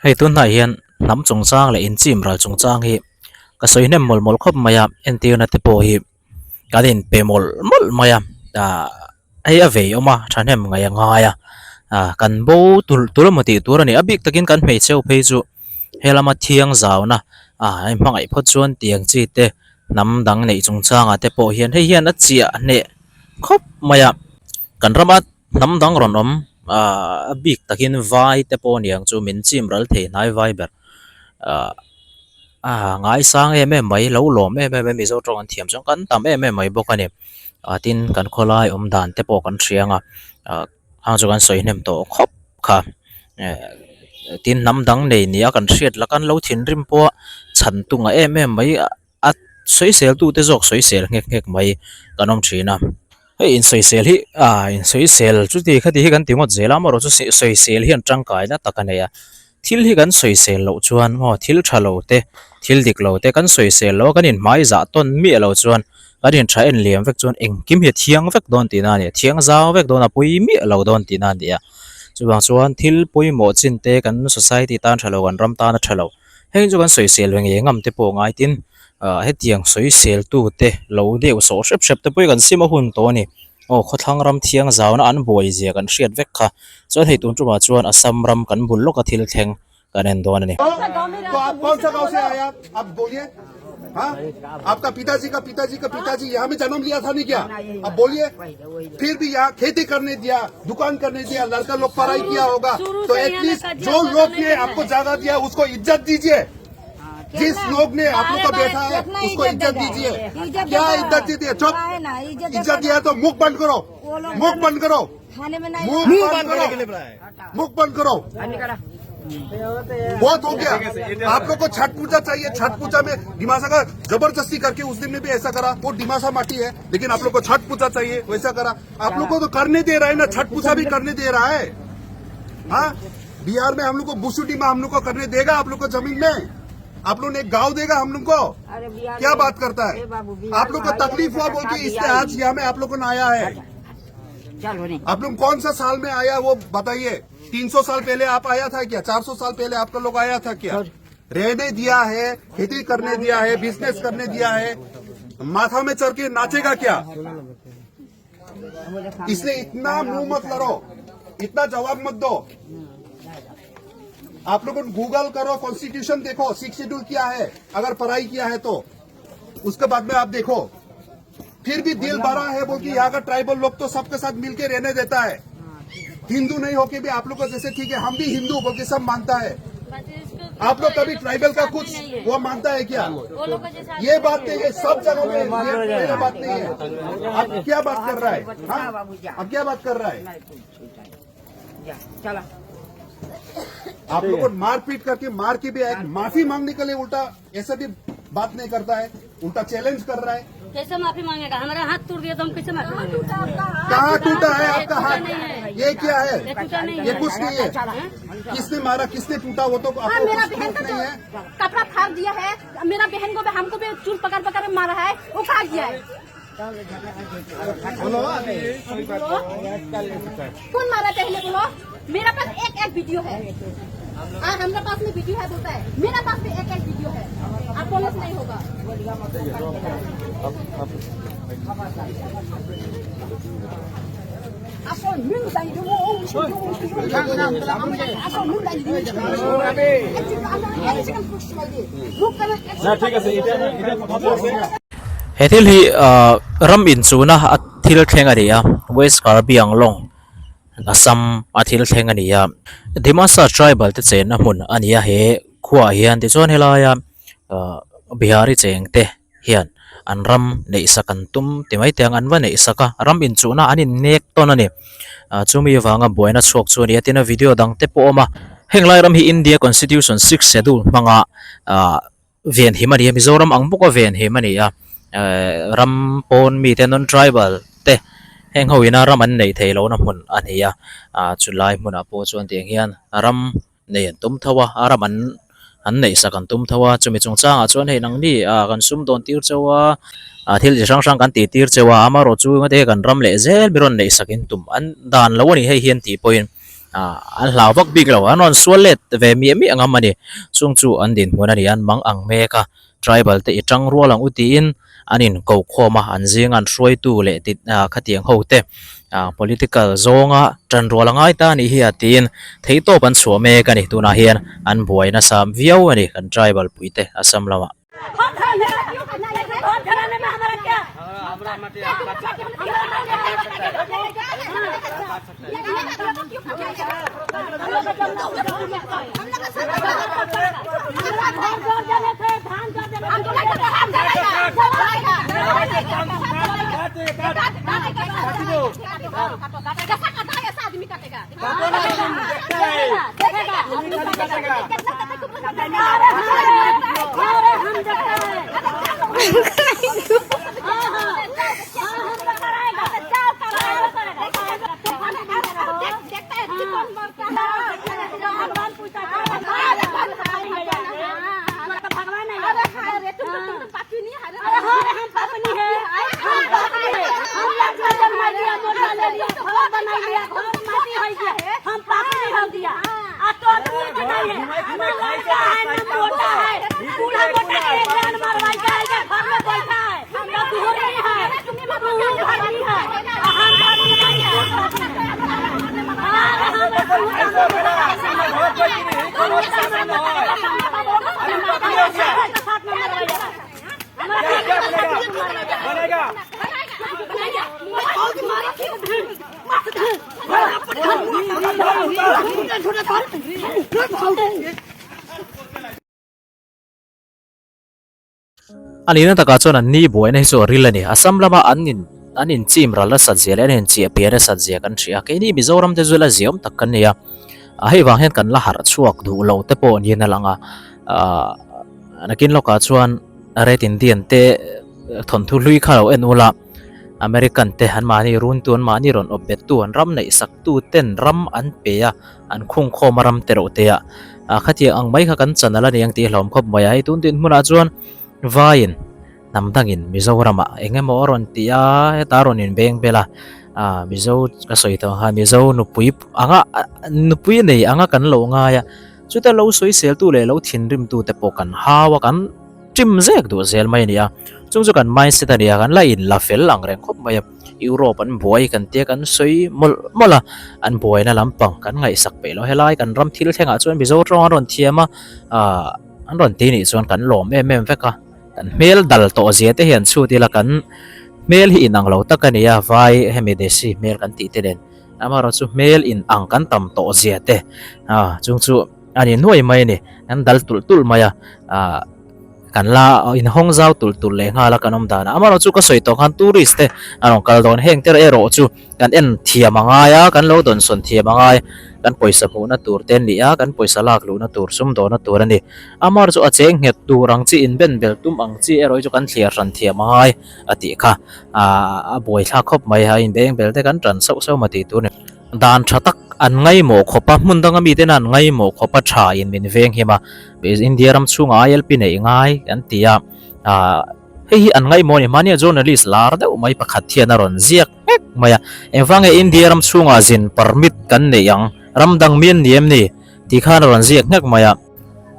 Hei tunhnai hian hnam chungchang leh inchim ral chungchang hi ka sawi hnem mawlh mawlh khawp mai a entirna te pawh hi kan inpe mawlh mawlh mai a ah hei a vei awm a thahnem ngaih a ngai a ah kan bo tulh tulh emaw tih tur a ni a bik takin kan hmeichhe ho phei chu he lama thiang zauna ah hei hmangaih phawt chuan tiang chi te hnam dang neih chungchangah te pawh hian hei hian a chiah hneh khawp mai a kan rama hnam dang rawn awm ah a bik takin vai te pawh aniang chu min chim ral thei hnai vai ber ah a ngaisang em em mai lo lawm em em mai mizo tawng an thiam chuan kan tam em em mai bawk a ni ah tin kan khawlai awm dan te pawh kan hria ang a ah hang chu kan sawi hnem tawh khawp kha eh tin hnam dang nei nia kan hriat la kan lo thinrim pawh a chhan tung a em em mai a sawisel tute zawk sawisel nghek nghek mai kan awm thin a hei insawisel hi ah insawisel chuti khati hi kan ti ngawt zel a amaherawhchu sawisel hian tangkaina tak a nei a thil hi kan sawisel loh chuan maw thil tha lo te thil dik lo te kan sawisel loh a kan inhmai zah tawn miah loh chuan kan intha en liam vek chuan engkim hi a thiang vek dawn tihna a ni a thiang zau vek dawn a pui miah lo dawn tihna a ni a chuvang chuan thil pawimawh chin te kan society tan tha lo kan ram tan a tha lo. Heng chu kan sawisel ve ngei ngam te pawh ngai tin ah hetiang sawisel tu te lo deuh sawh hrep hrep te pawh hi kan sim a hun tawh a ni aw khawthlang ram thiang zauna an buai zia kan hriat vek kha chuan hei tun tumah chuan Assam ram kan bul lawka thil thleng kan en dawn a ni. तो आप कौन सा गांव से आए आप आप बोलिए हाँ आपका पिताजी का पिताजी का पिताजी यहाँ में जन्म लिया था नहीं क्या आप बोलिए फिर भी यहाँ खेती करने दिया दुकान करने दिया लड़का लोग पढ़ाई किया होगा शुरू तो से यहाँ एटलीस्ट में कब्जा जो हुआ लोग तो ने नहीं आपको जगह दिया उसको इज्जत दीजिए जिस लोग ने आप लोग को बारे बैठा है कितना उसको इज्जत इज्जत देता है? दीजिए इज्जत क्या देता है? इज्जत दीजिए चुप है ना, इज्जत इज्जत देता दिया तो मुख बंद करो वो लोग मुख बंद करो खाने में नहीं मुंह बंद करो मुख बंद करो बहुत हो गया आप लोग को छठ पूजा चाहिए छठ पूजा में डिमासा का जबरदस्ती करके उस दिन में भी ऐसा करा वो डिमासा माटी है लेकिन आप लोग को छठ पूजा चाहिए वैसा करा आप लोग को तो करने दे रहा है ना छठ पूजा भी करने दे रहा है हाँ बिहार में हम लोग को बुसु डीमा हम लोग को करने देगा आप लोग को जमीन में आप लोग ने एक गांव देगा हम लोग को अरे बिहार क्या में- बात करता ए है बाबू, बिहार आप लोग को में तकलीफ हुआ बोल के इसने आज यहाँ में आप लोग को ना आया है चलो नहीं आप लोग कौन सा साल में आया वो बताइए 300 साल पहले आप आया था क्या 400 साल पहले आपका लोग आया था क्या रहने दिया है खेती करने दिया है बिजनेस करने दिया है माथा में चढ़ के नाचेगा क्या इसलिए इतना मुंह मत लड़ो इतना जवाब मत दो आप लोगों गूगल करो कॉन्स्टिट्यूशन देखो सिक्स शेड्यूल क्या है अगर पढ़ाई किया है तो उसके बाद में आप देखो फिर भी दिल भरा है बोल के यहाँ का ट्राइबल लोग तो सबके साथ मिलके रहने देता है हिंदू नहीं होके भी आप लोग को जैसे ठीक है हम भी हिंदू बोल के सब मानता है आप लोग कभी ट्राइबल का कुछ वो मानता है क्या ये बात नहीं है सब जगहों में ये ये बात नहीं है आप क्या बात कर रहा है हाँ? आप क्या बात कर रहा है जा चला आप लोग को मारपीट करके मार के भी एक माफी मांगने के लिए उल्टा ऐसा भी बात नहीं करता है उल्टा चैलेंज कर रहा है कैसे माफी मांगेगा हमारा हाथ टूट गया तो हम कैसे माफी मांगेंगे कहाँ टूटा है आपका टूटा हाथ नहीं है। ये क्या है ये टूटा नहीं ये है कुछ नहीं है किसने मारा किसने टूटा वो तो हाँ, आपको मेरा कुछ बहन प्रूफ का नहीं तो है कपड़ा फाड़ दिया है मेरा बहन को भी हमको भी चूल पकड़ पकड़ के मारा है वो कहा गया है कौन मारा पहले बोलो मेरा पास एक एक वीडियो है हाँ हमारे पास में वीडियो है बोलता है मेरा पास में एक एक वीडियो है आप बोलो से नहीं होगा He thil hi ah ram inchuna a thil thleng a ni a West Karbi Anglong Assam a thil thleng a ni a Dimasa tribal te chenna hmun a ni a he khuaah hian tichuan helaia ah Bihari cheng te hian an ram neih sak an tum ti mai te ang an va neih sak a ram inchuhna an innek tawn a ni ah chumi avanga buaina chhuak chu a ni a tin a video dang te pawh a awm a heng lai ram hi India constitution six schedule hmanga ah venhim a ni a Mizoram ang bawka venhim a ni a ehh ram pawn mite non tribal te heng ho ina ram an neih theih lohna hmun a ni a ah chulai hmunah pawh chuan tiang hian ram nei an tum tho a a ram an an neih sak an tum tho a chumi chungchangah chuan hei nangni ah kan sum dawn tir cheu a ah thil chi hrang hrang kan tih tir cheu a amaherawhchu engati kan ram leh zel mi rawn neih sak in tum an dan lo a ni hei hian tih pawhin. Ah an hlau vak bik lo an rawn sual let ve miah miah ngam a ni. Chung chu an dinhmun a ni an mang ang mek a tribal te i tang rual ang u tiin an in ko khawm a an zinga an hruaitu leh ti ah khatiang ho te ah political zawnga tan rual a ngai ta a nih hi a tiin theihtawp an chhuah mek a ni tunah hian an buai nasa viau a ni kan tribal pui te Assam lamah. A nihna takah chuan an ni buaina hi chu a ril a ni. Assam lama an in an inchim ral nasat zia leh an inchiah pian nasat zia kan hria a. Keini Mizoram te chu la ziawm tak kan ni a. Hei vang hian kan la harh chhuak duh lo te pawh niin a lang a. Ahh nakin lawkah chuan Red Indian te thawnthu hlui kha lo en ula American te an mahni runtu an mahni rawn awp bettu an ram neih saktu ten ram an pe a an khungkhawm a ram te reuh te a ah khatiang ang mai kha kan chan ala ni ang tih a hlawm khawp mai a hei tun din hmunah chuan vaiin hnam dangin Mizoramah eng emaw a rawn ti a heta a rawn inbeng bel a ah Mizo ka sawi tawh ang khan Mizo nupui anga nupui nei anga kan lo ngai a chuta lo sawisel tu leh lo thinrim tu te pawh kan hau a kan ṭim zek duh zel mai a ni a chung chu kan mindset a ni a kan la in la fel ang reng khawp mai a Europe an buai kan tia kan sawi mawlh mawlh a an buaina lampang kan ngaihsak peih lo helai kan ram thil thlengah chuan Mizo tawng an rawn thiam a ah an rawn ti nih chuan kan lawm em em vek a kan hmel dal tawh zia te hian chhut ila kan hmel hi inang lo tak a ni a vai hemi desi hmel kan tih te nen amaherawhchu hmel inang kan tam tawh zia te ah chung chu. A ni nuai mai a ni kan dal tulh tulh mai a ah kan la inhawng zau tulh tulh leh nghal a kan awm dan a amaherawh chu ka sawi tawh khan tourist te an rawn kal dawn heng te erawh chu kan en thiam a ngai a kan lo dawnsawn thiam a ngai kan pawisa hmuhna tur te an ni a kan pawisa lak luhna tur sumdawhna tur a ni amaherawh chu a cheng nghet tur ang chi inben bel tum ang chi erawh hi chu kan thliar hran thiam a ngai a tih kha ah a buaithlak khawp mai a inbeng bel te kan tan sauh sauh maw tih tur a ni. Dan tha tak an ngaimawh khawp a, hmun danga miten an ngaimawh khawp a tha in min veng him a, India ram chhungah ILP neih ngai an ti a, ah hei hi an ngaimawh a ni, mahnia journalist lar deuh mai pakhat hian a rawn ziak vek mai a, engvang nge India ram chhungah zin permit kan neih ang, ram dang mi an ni em ni? tih khan a rawn ziak nghek mai a,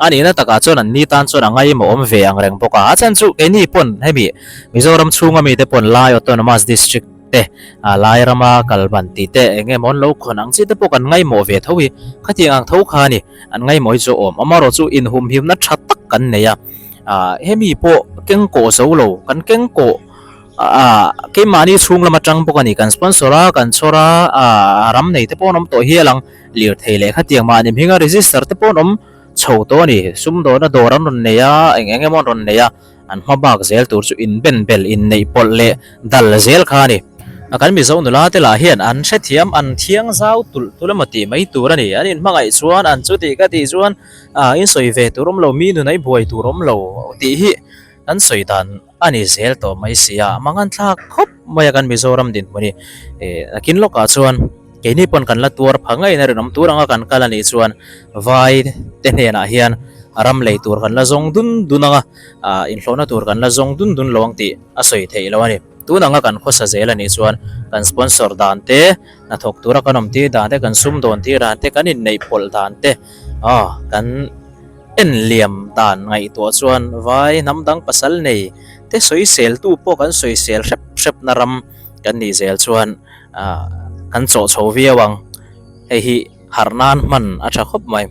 a nihna takah chuan an ni tan chuan a ngaimawh awm ve ang reng bawk a, a chhan chu keini pawn hemi Mizoram chhunga mite pawn Lai Autonomous District te a lai rama kal ban tih te eng emaw an lo khawn ang chi te pawh kan ngaimawh ve tho hi khatiang ang tho kha a ni an ngaimawh hi chu a awm amaherawh chu inhumhimna tha tak kan nei a ah hemi pawh keng kawh zo lo kan keng kawh ah keimahni chhung lam atang bawk a ni kan sponsor a kan chhawr a ah ram nei te pawh an awm tawh hial ang lirthei leh khatiang mahni hminga register te pawh an awm chho tawh a ni sumdawhna dawr an rawn nei a eng eng emaw an rawn nei a. An hma bak zel tur chu inben bel, inneih pawlh leh dal zel kha a ni. Kan Mizo nula te lah hian an hrethiam, an thiang zau tulh tulh emaw tih mai tur a ni. An inhmangaih chuan an chu tih ka tih chuan ah in sawi ve tur awm lo, mi nun a i buai tur awm lo tih hi kan sawi dan a ni zel tawh mai si a. Mangan thlak khawp mai a kan Mizoram dinhmun hi. Nakin lawkah chuan keini pawn kan la tuar pha ngei na rinawm tur anga kan kal a nih chuan vai te hnenah hian ram lei tur kan la zawng dun dun anga ah inhlawhna tur kan la zawng dun dun lo ang tih a sawi theih lo a ni. Tun anga kan khawsa zel a nih chuan kan sponsor dan te, hnathawk tura kan awm tir dan te, kan sumdawn tir dan te, kan inneih pawlh dan te aw kan en liam dan ngaihtuah chuan vai hnam dang pasal nei te sawisel tu pawh kan sawisel hrep hrep na ram kan nih zel chuan ah kan chawh chho viau ang. Hei hi harh nan hman a tha khawp mai.